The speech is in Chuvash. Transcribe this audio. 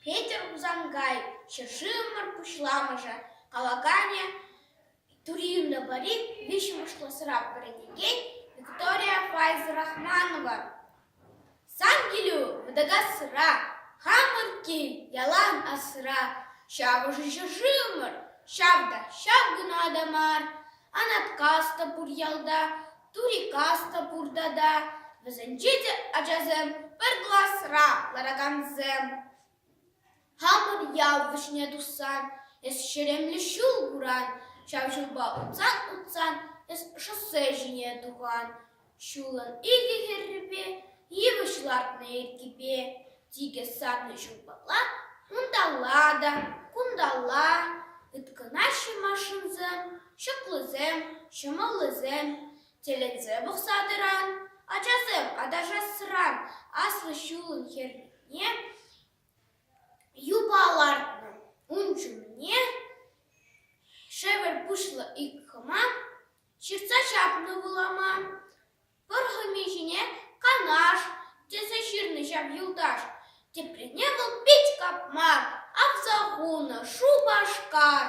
Петӗр Хусанкай, ҫӗршывӑмӑр пуҫламӑшӗ, калаканӗ Тури Юнтапари виҫҫӗмӗш класра вӗренекен Виктория Файзрахманова. Сан килӳ Вӑтакасра, хамӑр кил ялан асра. Ҫавӑшӗ ҫӗршывӑмӑр, ҫав та, ҫав кӑна та мар. Анаткас та пур ялта, Турикас та пур тата. Вӗсенче те ачасем пӗр класра ларакансем. Хамӑр ял вӗҫне тухсан, эс ҫеремлӗ ҫул куран, ҫав ҫулпа утсан-утсан эс шоссе ҫине тухан. Ҫулӑн икӗ хӗррипе йывӑҫ лартнӑ йӗркипе тикӗс сарнӑ ҫулпала унталла та кунталла ыткӑнаҫҫӗ машинсем, ҫӑклӑсем, ҫӑмӑллисем. Тӗлӗнсе пӑхса тӑран, ачасем аташасран аслӑ ҫулӑн хӗррине юпа лартнӑ. Ун ҫумне шӗвӗр пуҫлӑ ик хӑма ҫыртса ҫапнӑ вулама. Пӑр хӑми ҫине «Канаш» тесе ҫырнӑ ҫав юлташ. Теприне вӑл пит капмар авса хунӑ Шупашкар.